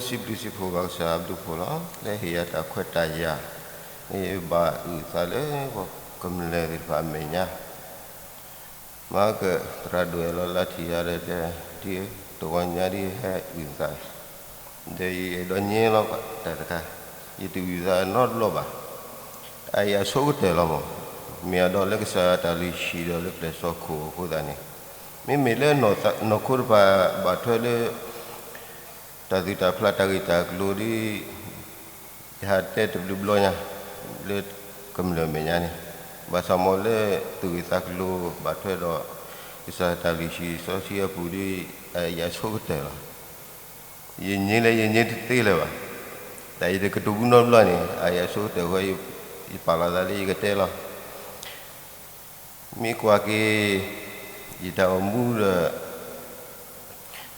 စံးဘျုးစံးဖှိၣ်ဘၣ်ကစၢ်အဘျုးအဖှိၣ်လီၤ. လၢဟ့ၣ်ယၤတၢ်ခွဲးတၢ်ယာ် မ့ၢ်ဘၣ်အုၣ်သးလၢပှၤကမျၢၢ်သ့ၣ်တဖၣ်အမဲာ်ညါ, မၤကသရၣ်ဒိၣ်အဲၣ်လီၤလၢထံၣ်ယၤဒီးတဲ, ဒ်တဂီၤညါဒ်ဟဲအုၣ်သး, ဒီးယအဲၣ်ဒိးညါလီၤတၢ်တခါ, ယတအုၣ်သးနီတဘျီဘၣ်. အယၤဆိကတၢၢ်လီၤမး, မ့ၢ်အဒီးလၢကစၢ်တၢ်လုၢ်ဟံၣ်ဒီးလၢပျဲၢ်စီခိၣ်အဃိသတးန့ၣ်, မ့မ့ၢ်လၢနီၢ်ခိတဖၣ်ဘၣ်ထွဲလၢ တၢ်သူၣ်တၢ်ဖျးတၢ်ဂ့ၢ်တၢ်ကျိၤဒ် ယဟးတဲတဘျုးဘျီညါ လၢကမျၢၢ်မဲာ်ညါန့ၣ်, ဘၣ်ဆၣ်မ့ၢ်လၢသူၣ်ဂ့ၢ်သးကျိၤဘၣ်ထွဲဒီး ကစၢ်တၢ်လုၢ်ဟံၣ်စီဆှံအပူၤဒ် အယၤဆိကတၢၢ်လီၤ. ယညါလၢယညါတသ့လၢၤဘၣ်. တၢ်အံၤတကတိၤဘူးနီတဘျီန့ၣ် အယၤဆိကတၢၢ်ဃီ ယပာ်လီၤသးလၢယကတဲလီၤ. မ့ၢ်ကွၢ်က့ၤ ယတၢ်အိၣ်မူဒီး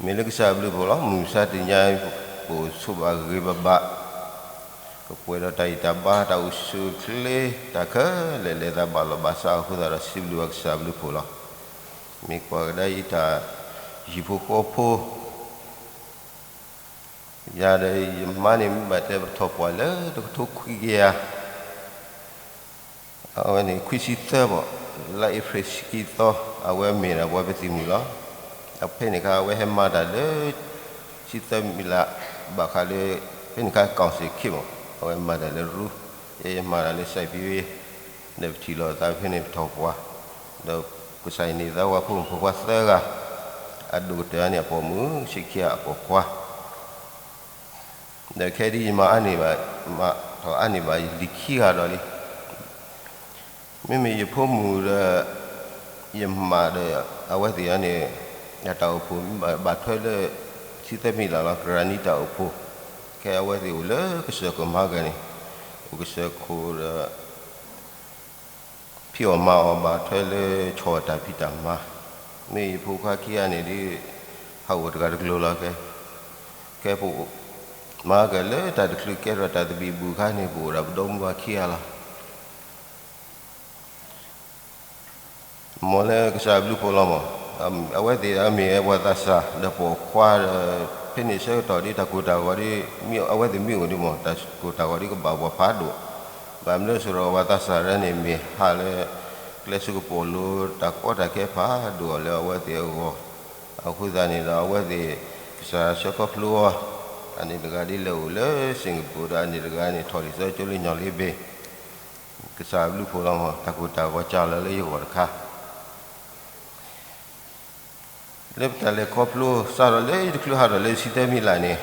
မ့ၢ်လၢကစၢ်အဘျုးအဖှိၣ်လီၤ. မုၢ်မဆါတနံၤညါ ပအိၣ်ဆိးဘၣ်ဂ့ၤဘၣ်ဘၣ်, ပပှဲၤဒီးတၢ်ဂံၢ်တၢ်ဘါ တၢ်အိၣ်ဆူၣ်အိၣ်ချ့ တၢ်ခဲလၢာ်လဲၤသးဘၣ်လီၤဘၣ်စးအဃိသတးဒီး စံးဘျုးဘၣ်ကစၢ်အဘျုးအဖှိၣ်လီၤ. မ့ၢ်ကွၢ်ကဒါယတၢ်ဟံၣ်ဖိဃီဖိ ယၤဒီးယမါန့ၣ် မ့ၢ်ဘၣ်တဲပထီၣ်ပှၢ်လၢတကထိခွံကယၤ အဝဲန့ၣ် ခွံဆံသၢဘၣ်, လါအ့ဖြ့ၣ်ဆံခံသီ အဝဲမ့ၢ်ဒၣ်ပှၤပသံၣ်မုၣ်လီၤ. အဖဲန့ၣ်အခါ အဝဲဟဲမၤတၢ်လၢ ဆံသၢမံးလး ဘၣ်ဃးလၢ ဖဲန့ၣ်အခါ ကောင်စစ်ခေတ်မး အဝဲမၤတၢ်လၢရူ ယဲယမၤတၢ်လၢ စဲးဖံဝ့ ဒီးပထံၣ်လိာ်သးဖဲန့ၣ်ပထီၣ်ပှၢ်, ဒီးကစၢ်ယွၤန့ၢ်သါပှၤဖိမုၣ်ဖိခွါသၢဂၤ, အဒိၣ်ကတၢၢ်န့ၣ် အပိာ်မုၣ် ဆံခံဂၤအပိာ်ခွါ ဒီးခဲဒ်ယမၤအါန့ၢ်ဘၣ်, မၤထီၣ်အါန့ၢ်ဘၣ်ယလံၤခံဂၤဒီးလံ. မ့မ့ၢ်ယဖိမုၣ်ဒီး ယမါဒီး အဝဲသ့ၣ်အံၤန့ၣ် အတၢ်အိၣ်ဖှိၣ်မ့ၢ်ဘၣ်ထွဲလၢ ဆံသၢမံးလးလီၤ, ကရၤနံတၢ်အိၣ်ဖှိၣ်, ခဲအဝဲသ့ၣ်အိၣ်လၢကစၢၢ်ခိၣ်မၤကၤန့ၣ်, အိၣ်ကစၢၢ်ခိၣ်ဒီး ဖံးအီၣ်မၤအီၣ်ဘၣ်ထွဲလၢဆီၣ်တၢ်ဖံးတၢ်မၤ, မ့ၢ်ယဖိခွါခံဂၤန့ၣ်ဒ် ဟးအိၣ်တဂၤတကျိၤလီၤ. ခဲပအိၣ် မၤကၤလၢတၢ်တချုးကဲထီၣ်တၢ်သဘံၣ်ဘုၣ်အခါန့ၣ် ပအိၣ်ဒၣ်ပဒီမုၢ်ဝၤခံဂၤလီၤ. မ်လၢကစၢ်အဘျုးအဖှိၣ်လီၤမး, အဝဲသ့ၣ်အမ့ၢ်ပှၤသးစၢ်ဒီးပိာ်ခွါဒီး ဖဲန့ၣ်ဆၢကတီၢ်ဒ်တၢ်ကိၢ်တၢ်ဂီၤဒ် အဝဲသ့ၣ်မ့ၢ်အိၣ်ဒ်မး တၢ်ကိၢ်တၢ်ဂီၤဒ်ကဘၣ်ပှၤဖးဒိၣ်, ဘၣ်မနုၤအဃိဒီးပှၤသးစၢ်ဒၣ်န့ၣ် မ့ၢ်ဟးလၢ ကျဲစ့ၢ်ကီးပိာ်လိတၢ်ကီတၢ်ခဲဖးဒိၣ်အီၤလၢအဝဲသ့ၣ်အဂီၢ်, အဃိသတးန့ၣ်ဒီး အဝဲသ့ၣ် ကစၢ်ဆှၢခီဖျိအီၤ, အန့ၣ်တဂၤဒ်လဲၤအိၣ်လၢ Singapore ဒီး အန့ၣ်တဂၤန့ၣ် ထီၣ်လံာ်သၢကၠိလၢညီၣ်လ့ဘ့ၣ် ကစၢ်အဘျုးအဖှိၣ်လီၤမး, တၢ်ကိၢ်တၢ်ဂီၤကၢ်လီၤလၢယဂီၢ်တခါ, လၢပတၢ်လဲၤခီဖျိစးထီၣ်လၢယတချုးဟးထီၣ်လၢဆံသၢမံးလးန့ၣ်,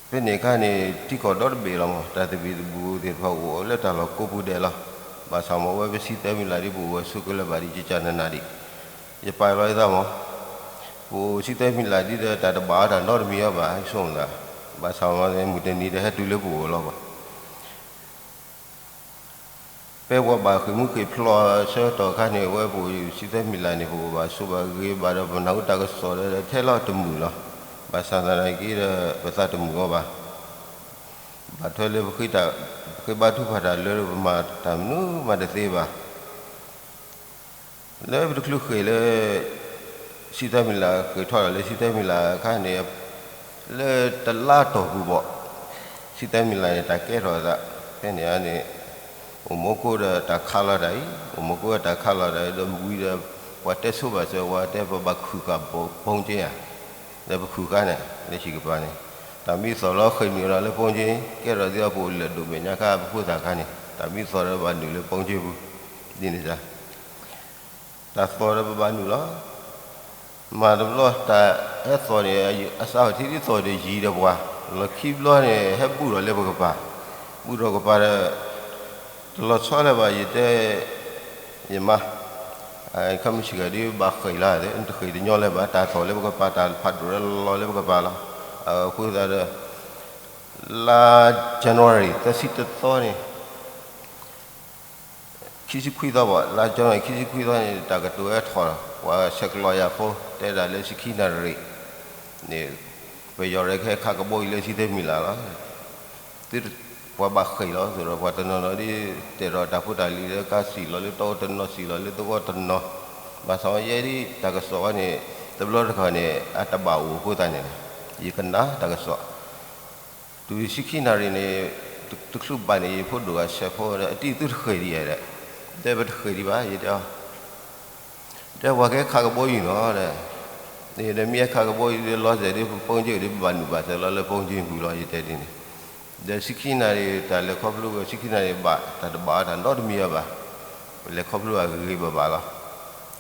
ဖဲန့ၣ်အခါန့ၣ် ထံကီၢ်ဒီတဘ့ၣ်လီၤမး, တၢ်သဘံၣ်သဘုၣ်သ့ၣ်တဖၣ်အိၣ်လၢတၢ်လီၢ်ကိးပူၤဒဲးလီၤ. ဘၣ်ဆၣ်မ့ၢ်ဝဲပဆံသၢမံးလးဒ် ပအိၣ်ဝဲဆိးကလၢၤဘၣ်ဒ်ကကနနၤဒံး, ယပာ်လီၤယသးမး, ပအိၣ်ဆံသၢမံးလးဒ်ဒီး တၢ်တဘၣ်အီၤတၢ်နီတမံၤအီၤဘၣ် ဆိကမိၣ်သး, ဘၣ်ဆၣ်မ့ၢ်မုၢ်တနံၤဒီးဟဲတုၤလၢပအိၣ်လီၤဘၣ် ဖဲပှၤဘၣ်ဃ့ၢ်မူဃ့ၢ်ဖျိးဆၢကတီၢ်အခါန့ၣ် အဝဲပအိၣ်ဆံသၢမံးလးန့ၣ် ပအိၣ်ဘၣ်ဆိးဘၣ်ဂ့ၤဘၣ်ဒီး ပနၢ်ဟူတၢ်ကစီၣ်ဒီးထဲလီၤတမုာ်လီၤ. ဘၣ်ဆၣ်သနာ်က့ဒီး ပသးတမုာ်အီၤဘၣ်. ဘၣ်ထွဲလၢပဃ့ဘါထုကဖၣ်တၢ်လၢပမၤတၢ်မနုၤမးတသ့ဘၣ်. လၢပတချုးဃ့ၢ်လၢ ဆံသၢမံးလး ဃ့ၢ်ထီၣ်ဒီးလၢဆံသၢမံးလးအခါန့ၣ် လၢတလါတီၢ်ပူၤဘၣ် ဆံသၢမံးလးန့ၣ် တၢ်ကဲထီၣ်အသး ဖဲန့ၣ်န့ၣ် အိၣ်မူခိၣ်ဒီးတၢ်ခးလီၤတၢ်အံၤ အိၣ်မူခိၣ်ဒီးတၢ်ခးလီၤတၢ်အံၤ ဒီးဝံၤဒီး ပှၤတဲဆိဘၣ်စၢၤ ပှၤတဲပဘၣ်ခုၣ်ဃာ်ဘုံးက့ၤဧါ ဒီးပခုၣ်ဃာ်န့ၣ် လၢဟံၣ်ကပၤန့ၣ် တၢ်မံသီၣ်လီၤဃ့ၢ်နုာ်လီၤလၢဘုံးက့ၤ ကဲထီၣ်သ့ၣ်အပူၤလၢာ်ဒိၣ်မဲာ်ညါခါ ပဖိသၣ်ခါန့ၣ် တၢ်မံသီၣ်ဒီးဘၣ်နုာ်လၢဘုံးက့ၤပူၤ ဒ်န့ၣ် တၢ်သီၣ်ဒီးပဘၣ်နုာ်လီၤ. မၤတဘျီတၢ်ဟဲသီၣ်န့ၣ် အစးထီၣ်ထံဒ်သီၣ်ဒီးယံၤဒီးပှၤ လီၢ်ခံဘျီန့ၣ် ဟဲဘူၣ်ထီၣ်လၢပကပၤ ဘူၣ်ထီၣ်ကပၤဒီး တလီၤဆီလၢၤဘၣ် ယတဲ ယမါ ခါမုၢ်ဆံးဂၤဒ်ဘၣ်ဃ့ၢ်လီၤ တဃ့ၢ်တညီလၢၤဘၣ် တၢ်သီၣ်လၢပကပၤ တၢ်ဖးဒိၣ်လၢလီၤလၢပကပၤလီၤ. အဃိသတးဒီး လါ January သၢဆံတသီန့ၣ် ခံဆံခွံသီဘၣ် လါ January ခံဆံခွံသီန့ၣ် တၢ်ကတိၤဟဲထီၣ် ပှၤဆဲးကျိးယၤဖိ တဲဒၣ်လၢဆံခံနၣ်ရံၣ်န့ၣ် ပယီၤရဲၣ်ကဟဲခးကဘီယူၤလၢဆံသၢမံးလးလီၤ. သုပှၤဘၣ်ဃ့ၢ်လီၤသိးဒီး ပှၤတနီၤနီၤဒ် တဲထီၣ်တၢ်ဖိတၢ်လံၤလၢကါစံၣ်လီၤလၢတၢ်အိၣ်တနီၤ စံၣ်လီၤလၢသဝီတနီၤ ဘၣ်ဆၣ်ယဲဒ်တၢ်ကစီၣ်ဝဲန့ၣ် တဘျီတခီန့ၣ် အတဘၣ်အိၣ်အဃိသတးန့ၣ် ယကနၣ်တၢ်ကစီၣ်, တုၤဆံခံနၣ်ရံၣ်န့ၣ် တချုးဘၣ်န့ၣ် ယဖိဒိၣ်ဂၤ ဆဲးဖိဒီး အတံၤသုတဃ့ၢ်ဒံးဧါဒီး, တဲပတဃ့ၢ်ဒံးဘၣ် ယတဲအီၤ, တဲပှၤကဟဲခးကဘီယူၤနီၤဒီး, ဒီးမ့ၢ်ဟဲခးကဘီယူၤဒီး လီၤစဲၤဒ် ပဖုန်းကြီးဒီး ပဘၣ်နုာ်ဘၣ်စၢၤလီၤလၢ ဖုန်းကြီးပူၤလီၤ ယတဲဒ်န့ၣ်, ဒီးဆံခံနၣ်ရံၣ် တၢ်လဲၤခီဖျိဝဲ ဆံခံနၣ်ရံၣ်ဘၣ် တၢ်တဘၣ်အီၤတၢ်နီတမံၤအီၤဘၣ်, ပလဲၤခီဖျိဘၣ်ဂ့ၤဂ့ၤဘၣ်ဘၣ်လီၤ,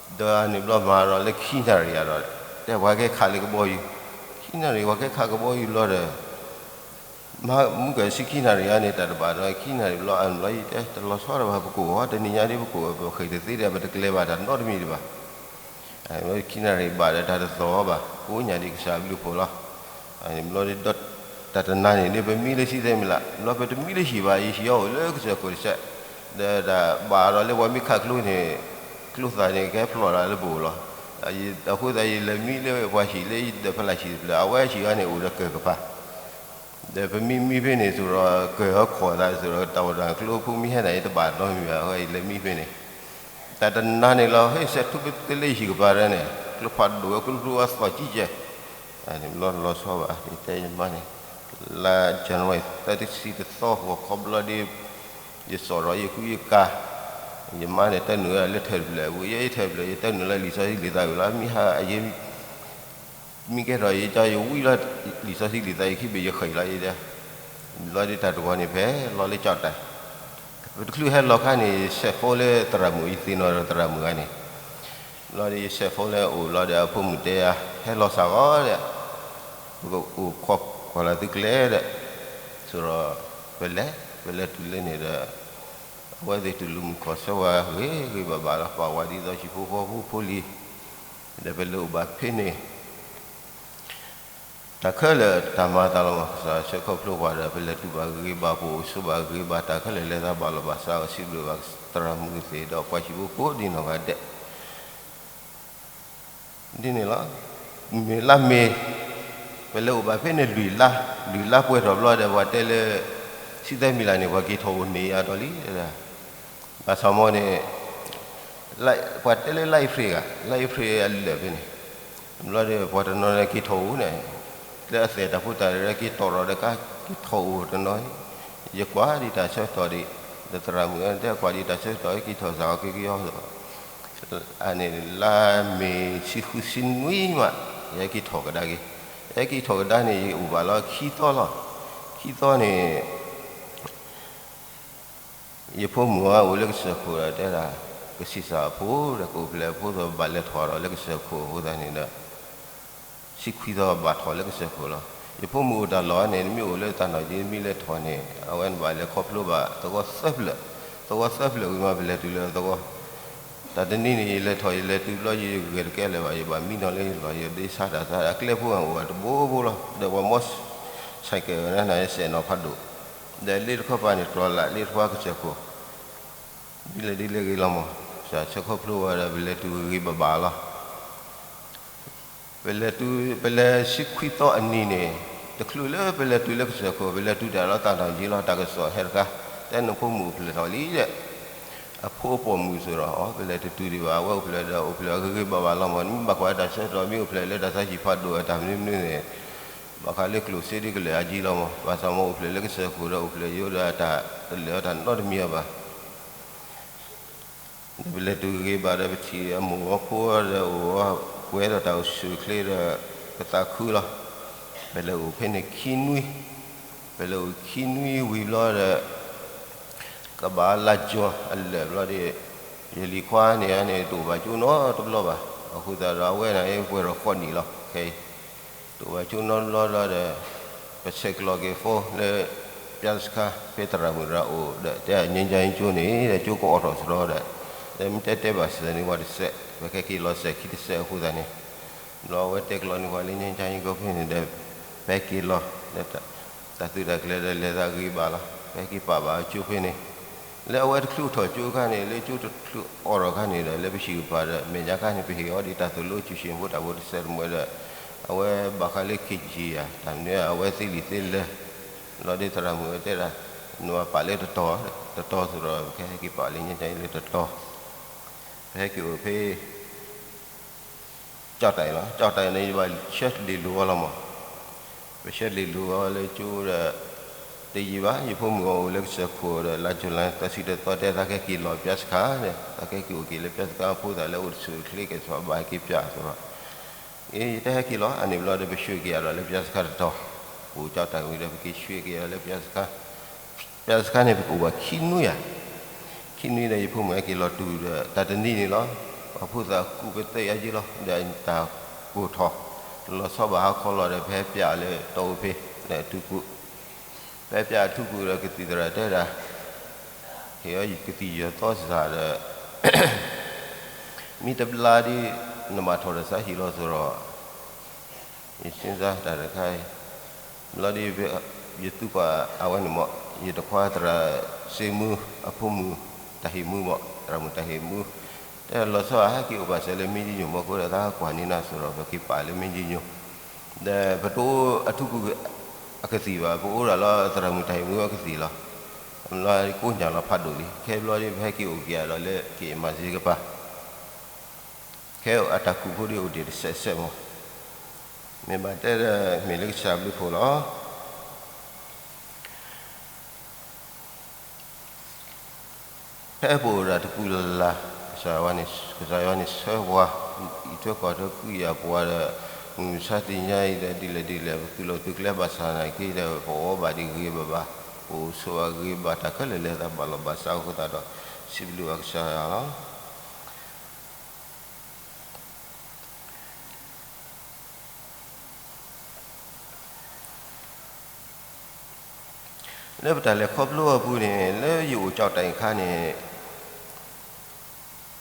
ဒီးန့ၣ်ဘျီမၤဒီးလၢခံနၣ်ရံၣ်ယၤဒီး, တဲပှၤကဟဲခးလၢကဘီယူၤ, ခံနၣ်ရံၣ်ပှၤကဟဲခးကဘီယူၤလီၤဒီး မုၢ်ကဆံခံနၣ်ရံၣ်အံၤန့ၣ် တၢ်တဘၣ်ဒီး ခံနၣ်ရံၣ်ဘျီအဘျီ ယတဲတလီၤဆီဒီးဘၣ် ပကိးအီၤ တနံၤညါဒ်ပကိး ပဃ့ၢ်တသ့ဒီး ပတကျဲၤဘၣ်တၢ်နီတမံၤဒံးဘၣ်, ခံနၣ်ရံၣ်ဘၣ်ဒီး တၢ်တသီၣ်ဘၣ် ကိးညါဒ်ကစၢ်ဘျုးဖှိၣ်လီၤ, ဘျီဒီး တၢ်တနၤန့ၣ် ဒ်ပမံလၢဆံသဲမံၤလး ဘျီပတမံလၢဟံၣ်ဘၣ် ယဟံၣ်အီၤအိၣ်လၢကစၢၢ်ခိၣ်တစဲး, ဒီးတၢ်ဘၣ်ဒီးလၢပှၤမ့ၢ်ခးကျိန့ၣ် ကျိသၣ်န့ၣ် ကဟဲဖျိးလၢပအိၣ်လီၤ, အဃိသတးယလဲၤမံလၢပှၤဟံၣ်လၢယဒီးဖလၢ်ဟံၣ်တဖျၢၣ် အဝဲဟံၣ်အီၤန့ၣ် အိၣ်ဒီးကၢၢ်ကပၤ ဒီးပမံမံဖဲန့ၣ်သိးဒီး ကၢၢ်အီၤခိးသးသိးဒီး တၢ်အိၣ်တၢ်ကျိဖိမံဟဲန့ၣ် တဘၣ်နီတမံၤဘၣ် အဃိယလဲၤမံဖဲန့ၣ်, တၢ်တနၤန့ၣ်လီၤ ဟဲစဲးထူပတလၢဟံၣ်ကပၤဒီးန့ၣ် ကျိဖးဒိၣ်ဝဲကျိဖျိအသီၣ်ကံကဲ, ဘျီလီၤဆီဘၣ် ယတဲယမါန့ၣ်, လါ January သၢဆံတသီ ဂီၤခီဘျီဒီး ယစိာ်ဒီးယကူယကၤ, ယမါန့ၣ် တၢ်နုာ်လၢထၢၣ်တဖျၢၣ် ဝံၤယဲယထၢၣ်တဖျၢၣ် ယတၢ်နုာ်လၢလံာ်စီဆှံလံာ်သးဝံၤလီၤ မ့ၢ်ဟါအယဲ မ့ၢ်ကဲထီၣ်ယကၠီ ယဝံလီၤ လံာ်စီဆှံလံာ်သး ယခံဘ့ၣ်ယဃ့ၢ်လီၤယတဲ, ဘျီဒ်တၢ်တဂီၤန့ၣ် ဖဲလီၤလၢကၠီၣ်တဲၣ်, ပတချုးဟဲလီၤခါန့ၣ် ယဆဲးဖိလၢသရၣ်မုၣ် ယသ့ၣ်နီၣ်ဒီးသရၣ်မုၣ်ဂၤန့ၣ်, ဘျီဒီးယဆဲးဖိလၢအအိၣ်ဘျီဒီး အဖိမုၣ်တဲယၤ ဟဲလီၤစ့ၢ်ကီးဒီး ပကအိၣ်ခိးကွၢ်လၢသုကျဲဒီး, သိးဒီး ပလဲၤ ပလဲၤတုၤလၢန့ၣ်ဒီး အဝဲသ့ၣ်တူၢ်လိာ်မုာ်ခီၣ်ဆၢဝဲဂ့ၤဂ့ၤဘၣ်ဘၣ်လီၤ ပာ်ဝဲဒ်သိးဟံၣ်ဖိဃီဖိဖိလံၤ, ဒီးပလဲၤအိၣ်ဘၣ်ဖဲန့ၣ် တၢ်ခဲလၢာ်တၢ်မၤသးလီၤမး ကစၢ်ဆၢခီဖျိပှၤဒီး ပလဲၤတုၤဘၣ်ဂ့ၤဘၣ် ပအိၣ်ဆိးဘၣ်ဂ့ၤဘၣ် တၢ်ခဲလၢာ်လဲၤသးဘၣ်လီၤဘၣ်စး စံးဘျုးဘၣ်သရၣ်မုၣ်သ့ၣ်ဒီးပှၤဟံၣ်ဖိကိးဒံးနီၢ်ဂၤဒဲး ဒ်န့ၣ်လီၤ. မ့ၢ်လါမ့ၤ ပလဲၤအိၣ်ဘၣ်ဖဲန့ၣ်လွံၢ်လါ, လွံၢ်လါပှဲၤထီၣ်ဘျီဒီး ပှၤတဲလၢ ဆံသၢမံၤလးန့ၣ် ပှၤက့ၤထီၣ်အိၣ်န့ၢ်အါတီၤလံ, ဘၣ်ဆၣ်မ့ၢ်န့ၣ် ပှၤတဲလၢလါအ့ဖြ့ၣ်ဂၤ, လါအ့ဖြ့ၣ်အလၢာ်ဖဲန့ၣ်, ဘျီဒီးပှၤတနီၤန့ၣ်က့ၤထီၣ်အိၣ်န့ၣ်, လၢအသဲၣ်တၢ်ဖိတၢ်လံၤက့ၤတီၢ်ထီၣ်ဒီးကါက့ၤထီၣ်အိၣ်တနီၤ, ယကွၢ်ဒံးတၢ်ဆၢကတီၢ်ဒံး, ဒီးသရၣ်မုၣ်တဲကွၢ်ဒံးတၢ်ဆၢကတီၢ် က့ၤထီၣ်စ့ၢ်ကီးက့ၤက့ၤအီၤ အန့ၣ် လါမ့ၤဆံဃုဆံနွံမး, ယဟဲက့ၤထီၣ်ကဒါက့ၤ, ယဟဲက့ၤထီၣ်ကဒါန့ၣ် ယအိၣ်ဘၣ်လီၤခံသီလီၤ. ခံသီန့ၣ် ယဖိမုၣ်အအိၣ်လၢကစၢၢ်ခိၣ်ဒီးတဲဒၣ်, ကဆံးစၢ်အဖိဒီး ကအိၣ်ဖျဲၣ်အဖိသ့ၣ် ဘၣ်လဲၤထီၣ်ဒီးလၢကစၢၢ်ခိၣ်အဃိသတးန့ၣ်ဒီး ဆံခွံသီဘၣ်ထီၣ်လၢကစၢၢ်ခိၣ်လီၤ. ယဖိမုၣ်အိၣ်တၢ်လီၢ်န့ၣ် နမ့ၢ်အိၣ်လၢတၢ်နီၣ်ကံ နမ့ၢ်လဲၤထီၣ်န့ၣ် အဝဲနဘၣ်လဲၤခီဖျိဘၣ်သဝီသၢဖျၢၣ်, သဝီသၢဖျၢၣ်ဝံၤမး ပလဲၤတုၤလၢသဝီ တၢ်တနံၤန့ၣ် ယလဲၤထီၣ်ယလဲၤတုၤဘျီ ယဂဲၤတကဲလၢၤဘၣ် ယဘၣ်မံနီၤလၢယလီၢ် ယဒ့ဆါတၢ်သး အကျဲဖိဂၤအိၣ်ဘၣ်တဘိဘိလီၤ. ဒီးပှၤမီ ဆိုင်ကယ်န့ၣ် စဲးနီၤဖးဒိၣ်, ဒီးလ့တခီပၤန့ၣ် ကျီလၢ်လ့တခီပၤကစၢၢ်ခိၣ်, ဒ်လဲၣ်ဒ်လဲၣ်ဂ့ၤလီၤမး, ကစၢ်ဆၢခီဖျိဝဲဒီး ပလဲၤတုၤဂ့ၤဂ့ၤဘၣ်ဘၣ်လီၤ. ပလဲၤတုၤ ပလဲၤဆံခွံသီအနံၤန့ၣ် တချုးလၢပလဲၤတုၤလၢကစၢၢ်ခိၣ် ပလဲၤတုၤတၢ်လီၤတၢ်နီၣ်ကံလီၤ တၢ်ကစီၣ်ဟဲတခါ, တဲနဖိမုၣ်အိၣ်ဖျဲၣ်ထီၣ်လံဒီး အဖိအပိာ်မုၣ်သိးဒီး ပလဲၤတတုၤဒံးဘၣ် အဝဲအိၣ်ဖျဲၣ်ဒီး အိၣ်ဖျဲၣ်ဂ့ၤဂ့ၤဘၣ်ဘၣ်လီၤမး, နမ့ၢ်ဘၣ်ကွၢ်တၢ်ဆၢကတီၢ် မ့ၢ်အိၣ်ဖျဲၣ်လၢတၢ်ဆါဟံၣ်ဖးဒိၣ်အတၢ်မနုၤမနုၤန့ၣ် ဘၣ်ဃးလၢကျိၣ်စ့ဒ်ကလဲာ်အယံၤလီၤမး, ဘၣ်ဆၣ်မ့ၢ်အိၣ်ဖျဲၣ်လၢကစၢၢ်ခိၣ်ဒီး အိၣ်ဖျဲၣ်ယိဒီးအတၢ်တလၢာ်အီၤတၢ်နီတမံၤအီၤဘၣ်. ဒီးပလဲၤတုၤဂ့ၤဘၣ်ဒီး ပထံၣ်အမိၢ်အဖိဒီးအိၣ် ကွဲဒီးတၢ်အိၣ်ဆူၣ်အိၣ်ချ့ဒီး ပသးခုလီၤ. ပလဲၤအိၣ်ဖဲန့ၣ်ခံနွံ, ပလဲၤအိၣ်ခံနွံဝံၤဘျီဒီး ကဘၣ်လါကၠီၤအလၢာ်ဘျီဒီး ယလံၤခွါန့ၣ်န့ၣ် တအိၣ်ဘၣ်ကၠိနီတဘျီဘၣ်. အဃိသတးဒီး အဝဲန့ၣ်ပှဲၤထီၣ်ဃိးနံၣ်လီၤ. ခဲအံၤ တအိၣ်ဘၣ်ကၠိနီတဘျီဘျီဒီး ပဆဲးကျိးက့ၤဖိလၢ ပျၢ်စခါ ဖဲသရၣ်မုၣ်ရၤအိၣ်ဒီး တဲ ငြိမ်းချမ်းရေးကၠိန့ၣ်ဒီး ကၠိကအိးထီၣ်စရီဒီး မ့ၢ်တဲတဲဘၣ်စၢၤန့ၣ် ပှၤတစဲး ပကဟဲက့ၤလီၤစဲးခံတစဲးအဃိသတးန့ၣ် ဒီးအဝဲတဲကျိးန့ၢ်ပှၤလၢ ငြိမ်းချမ်းရေးကၠိဖဲန့ၣ်ဒီး ပဟဲက့ၤလီၤဒီး တၢ်သုးတၢ်ကျဲၤဒီးလဲၤသးဂ့ၤဘၣ်လီၤ. ပဟဲက့ၤပာ်ဘၣ်ကၠိဖဲန့ၣ် လၢအဝဲတချုးအိၣ်ထီၣ်ကၠိအခါန့ၣ် လၢကၠိတချုးအိးထီၣ်အခါန့ၣ်ဒီး လၢပဟံၣ်ကပၤဒီး မဲာ်ညါခါန့ၣ် ပဟ့ၣ်အီၤဒ်တၢ်သိၣ်လိ ကၠူၣ်ၡ့ၣ်ဖိတၢ်ဖိတစဲးတမှဲၤဒီး အဝဲဘၣ်ဃးလၢ ခ့ကၠံၣ်ယၤ တၢ်မနုၤ အဝဲသ့လံာ်သ့လဲၢ် လီၤဒီးသရၣ်မုၣ်ဝဲတဲဒၣ် နမၤပာ်လၢတတီၤ တတီၤသိးဒီး ပကဟဲက့ၤပာ်လၢညါကလၢတတီၤ ပဟဲက့ၤအိၣ်ဖဲ ကၠီၣ်တဲာ်လီၤ. ကၠီၣ်တဲာ်န့ၣ် ယဘၣ်ဆှၢတလ့ၤလိၤအီၤလီၤမး. ပဆှၢတလ့ၤလိၤအီၤလၢကၠိဒီး တယံာ်ဘၣ်, ယဖိမုၣ်အအိၣ်လၢကစၢၢ်ခိၣ်ဒီး လါယူၤလံ သးဆံးတသီတဲ သးကဟဲက့ၤလီၤပၠးစခါ, သးကဟဲက့ၤအိၣ်က့ၤလၢပၠးစခါ, ဖိသၣ်လၢအိၣ်တဆူၣ်အိၣ်ချ့ကဲၣ်ဆိးဘၣ်ဟဲက့ၤပၠးအသိးဒီး, အ့ ယတဟဲက့ၤလီၤ, အန့ၣ်ဘျီဒီး ပဆှၢက့ၤအဒိးလၢပၠးစခါတတီၤ, ပအိၣ်ကၠီၣ်တဲာ်ဝံၤဒီး ပက့ၤဆှၢက့ၤအဒိးလၢပၠးစခါ ပၠးစခါန့ၣ် ပကအိၣ်ဘၣ်ခံနွံယၤ, ခံနွံဒီး ယဖိမုၣ်ဟဲက့ၤလီၤတုၤဒီး တၢ်တနံၤန့ၣ်လီၤ, ပှၤဖိသၣ်ကူးပသ့ၣ်ညါယ့လီၤ, ဒီးတၢ်ကိၢ်ထီၣ်, တလီၤဆီဘၣ်ဟါခီလီၤဒီး ပဟဲပၠးလၢတီအူဖဲ, ဒီးထူကူၣ်, ပဟဲပၠးထူကူၣ်ဒီး ကသံၣ်သရၣ်တဲဒၣ်, ဟ့ၣ်အီၤကသံၣ်ယီၤသီစၢ်ဒီး မ့ၢ်တဘျါဒီး နမၤထီၣ်ဒီးသးဟံၣ်လီၤသိးဒီး ယစ့ၢ်စၢ်တၢ်တခါအံၤ, ဘျီဒီး ယသူကွၢ်အဝဲန့ၣ်မး, ယတခွါသရၣ်စ့မူအဖိမုၣ်တၢ်ဟ့ၣ်မူမး, သရၣ်မုၣ်တၢ်ဟ့ၣ်မူ, တဲလီၤဆီဟဲက့ၤအိၣ်ဘၣ်စဲးလၢမ့ၢ်ယညိၣ်မီၢ်ကိဒီး သးကွၢ်န့ၢ်နၤသိးဒီး ပက့ၤပာ်လၢမ့ၢ်ယညိၣ်, ဒီးပတအိၣ်အထူကူၣ်အကသံၣ်ဘၣ်, ပအိၣ်ဒၣ်လၢသရၣ်မုၣ်တၢ်ဟ့ၣ်မူအကသံၣ်လီၤ, လၢကိညၢ်လီၤဖးဒိၣ်လံ, ခဲဘျီဒီး ပဟဲက့ၤအိၣ်က့ၤအဒိးလၢ က့ၤမၤစ့ကပၤ ခဲအတၢ်ကူၣ်ဖိဒီးအိၣ်ဒံးတစဲးစဲးမး, မ့ၢ်ဘၣ်တဲဒီး မ့ၢ်လၢကစၢ်ဘျုးဖှိၣ်လီၤ. ဖဲပအိၣ်ဒၣ်တပူၤလၢ်လၢ်, ကစၢ်ယွၤန့ၣ် ကစၢ်ယွၤန့ၣ်ဆှၢပှၤ, အံးထွဲကွၢ်ထွဲကွံာ်ယၤပှၤဒီး, မုၢ်မဆါတနံၤညါအံၤဒီး ဒ်လဲၣ်ဒ်လဲၣ် ပသူၣ်လီၤပသူၣ်ကျဲဘၣ်ဆၣ်သနာ်က့ဒီး ပအီၣ်ဘၣ်ဒံးဂ့ၤဂ့ၤဘၣ်ဘၣ်, ပအိၣ်ဆိးဘၣ်ဂ့ၤဘၣ် တၢ်ခဲလၢာ်လဲၤသးဘၣ်လီၤဘၣ်စးအဃိသတးဒီး စံးဘျုးဘၣ်ကစၢ်ယွၤလီၤ. လၢပတၢ်လဲၤခီဖျိအပူၤန့ၣ် လၢယအိၣ်ကၠီၣ်တဲာ်အခါန့ၣ်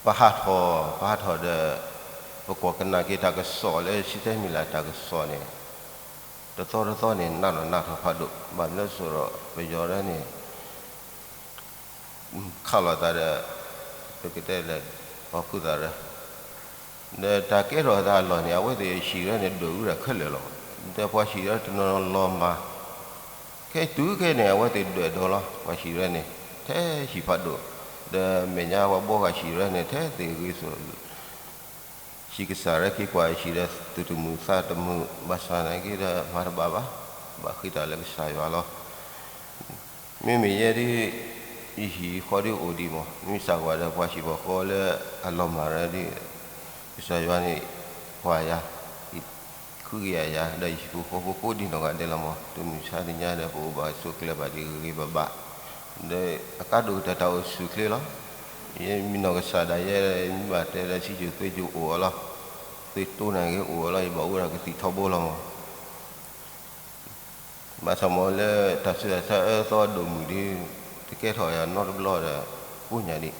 ပဟးထီၣ်, ပဟးထီၣ်ဒီး ပကွၢ်ကနၣ်က့ၤတၢ်ကစီၣ်လၢ ဆံတဲမံၤလၢ်တၢ်ကစီၣ်န့ၣ် တသီတသီန့ၣ် နးထီၣ်နးထီၣ်ဖးဒိၣ်, ဘၣ်မနုၤအဃိဒီး ပယီၤဒၣ်န့ၣ် ခးလိာ်သးဒီး ပကတဲလၢ ပှၤဖိသၣ်ရၢ, ဒီးတၢ်ကဲထီၣ်အသးအလီၢ်န့ၣ် အဝဲသ့ၣ်ဟံၣ်ရၢန့ၣ် ဒွဲၣ်အူဒၣ်ခဲလၢာ်လီၤ. ဒီးပှၤဟံၣ်ရၢတနီၤလီၤမၢ်, ခဲတုၤခဲန့ၣ် အဝဲသ့ၣ်ဒွဲၣ်ဒိၣ်လီၤ ပှၤဟံၣ်ရၢန့ၣ် ထဲဟံၣ်ဖးဒိၣ်, ဒီးမဲာ်ညါပှၤဘှီဃာ်ဟံၣ်ရၢန့ၣ် ထဲသ့ၣ်ဂ့ၤစိၤ ဟံၣ်ကစၢ်ရၢက့ၤကွၢ်ဟံၣ်ဒီး သူၣ်တမုာ်သးတမုာ် ဘၣ်ဆၣ်သနာ်က့ဒီး မၤတဘၣ်ဘၣ်, ဘၣ်ဃ့တၢ်လၢကစၢ်ယွၤလီၤ. မ့မ့ၢ်ယဲဒၣ် ယဟံၣ်ဃီဒ်အိၣ်ဒံးမး, မ့ၢ်စၢ်ကွၢ်ဒီးပှၤဟံၣ်ပှၤဃီလၢအလီၤမၢ်ရၢဒ် ကစၢ်ယွၤန့ၣ် ကွၢ်ယၤ ဃုက့ၤယၤ ဒီးယဟံၣ်ဖိဃီဖိကိးဒံးနီၢ်ဂၤဒဲးလီၤမး, တမုၢ်ဆါတညါဒီး ပအိၣ်ဘၣ်ဆိးကျၢၤဘၣ်ဒံးဂ့ၤဂ့ၤဘၣ်ဘၣ်, ဒီးအကါဒိၣ်ကတၢၢ်တၢ်အိၣ်ဆူၣ်ချ့လီၤ. ယမ့ၢ်နီၢ်ကစၢ်ဒၣ်ယဲ မ့ၢ်ဘၣ်တဲဒီး စံးစိၤသွ့စိၤအိၣ်အီၤလီၤ. သွ့တိၢ်န့ၣ်ဂ့ၤအိၣ်အီၤလီၤ, ယဘၣ်အိၣ်ဒၣ်ကသံၣ်ထီဘိလီၤမး. ဘၣ်ဆၣ်မ့ၢ်လၢတၢ်ဆူးတၢ်ဆါအၢသီဒိၣ်မုၢ်ဒီး တကဲထီၣ်ယၤနီတဘျီဒီး ကိးညါဒံး,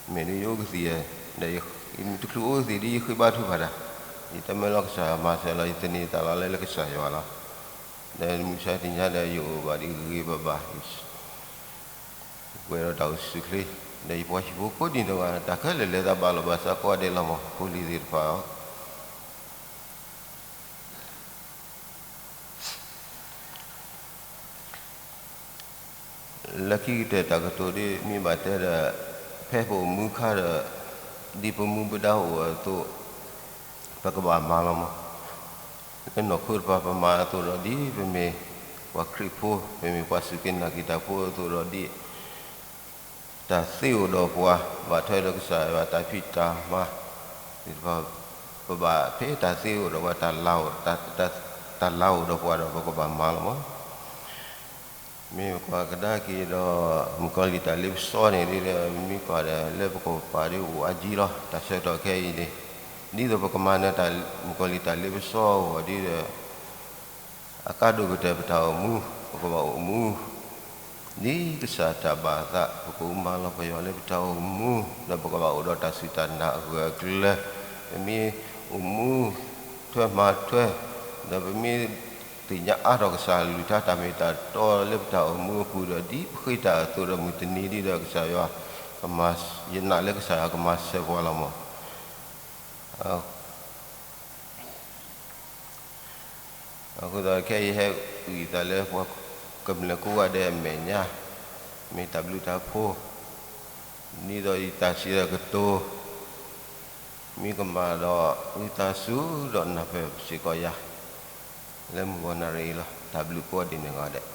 မ့ၢ်ဒ်ယအိၣ်ကသံၣ်, ဒီးယတချုးအိၣ်ကသံၣ်ဒီး ယဃ့ဘါထုကဖၣ်တၢ်, ယတမၢလီၤကစၢ်ယွၤမၤစၢၤလီၤ, ယသန့ၤသးလီၤလၢကစၢ်ယွၤလီၤ. ဒီးမုၢ်ဆါတနံၤညါဒီး ယအိၣ်ဘၣ်ဒံးဂ့ၤဂ့ၤဘၣ်ဘၣ်, ပှဲၤဒီးတၢ်အိၣ်ဆူၣ်ချ့, ဒီးယပှၤဟံၣ်ဖိကိးဒံးနီၢ်ဂၤ တၢ်ခဲလၢာ်လဲၤသးဘၣ်လီၤဘၣ်စးကိးဂၤဒဲးလီၤမး, ဖိလံၤသ့ၣ်တဖၣ်အံၤ လၢခံကတၢၢ်တၢ်ကတိၤဒ် မ့ၢ်ဘၣ်တဲဒီး ဖဲပအိၣ်မူအခါဒီး ဒ်ပမူပဒါအိၣ်အသိး ပကဘၣ်မၤလီၤမး. လၢနီၢ်ခိတဖၣ်ပမၤအသိးဒီး ဒ်ပမ့ၢ်ပှၤခရံာ်ဖိ ပမ့ၢ်ပှၤစူၢ်က့ၤနာ်က့ၤတၢ်ဖိအသိးဒီး ဒ် တၢ်သ့အိၣ်ဒီးပှၤ ဘၣ်ထွဲဒီးကစၢ်ယွၤတၢ်ဖံးတၢ်မၤသ့ၣ်တဖၣ်, ပဘၣ်ဖဲတၢ်သ့အိၣ်ဒီးပှၤ တၢ်လၤအိၣ်ဒီးပှၤဒီး ပကဘၣ်မၤလီၤမး. မ့ၢ်ပကွၢ်ကဒါက့ၤဒီး မုၣ်ကီၤလံၢ်တၢ်လ့ပစီန့ၣ်ဒီး မ့ၢ်ကွၢ်ဒီး လၢပကပၤဒီးအိၣ်အါကံလီၤ. တၢ်ဆၢကတီၢ်ခဲအံၤန့ၣ် ဒ်သိးပကမၤနၢၤတၢ် မုၣ်ကီၤလံၢ်တၢ်လ့ပစီအဂီၢ်ဒီး အကါဒိၣ်ကတၢၢ်ပတၢ်အိၣ်မူ, ပကဘၣ်အိၣ်မူ ဒ်ကစၢ်တၢ်ဘၣ်အသး, ပကမၤလီၤပယီၤလၢပတၢ်အိၣ်မူ, ဒီးပကဘၣ်အိၣ်ဒီးတၢ်စူၢ်တၢ်နာ်အဂၢၢ်အကျၢၤ, ပမ့ၢ်အိၣ်မူထွဲမၤထွဲ, ဒီးပမ့ၢ်သ့ၣ်ညါအါထီၣ်ကစၢ်အကလုၢ်ကထါတၢ်မ့ၢ်တၢ်တီလၢပတၢ်အိၣ်မူအပူၤဒီး ဒ်ပဃ့တၢ်အသိးဒီး မုၢ်တနံၤဒ်ဒီးကစၢ်ယွၤ ကမၤ, ယနာ်လၢကစၢ်ယွၤကမၤစၢၤပှၤလီၤမး. အဃိသတး ခဲအံၤဟဲအုၣ်သးလၢပှၤကမျၢၢ်ကိးဂၤဒဲးအမဲာ်ညါ, မ့ၢ်တၢ်ဘျုးတၢ်ဖှိၣ်, ဒ်သိးယတၢ်စံးတၢ်ကတိၤ မ့ၢ်ကမၣ်ဒီးဝံသးစူၤဒီးနၢ်ပၢၢ်စ့ၢ်ကီးယၤ လၢမုၢ်ဂီၤနၣ်ရံၣ်အံၤလီၤ. တၢ်ဘျုးကိးဂၤဒဲးန့ၣ်ဂ့ၤဒဲး.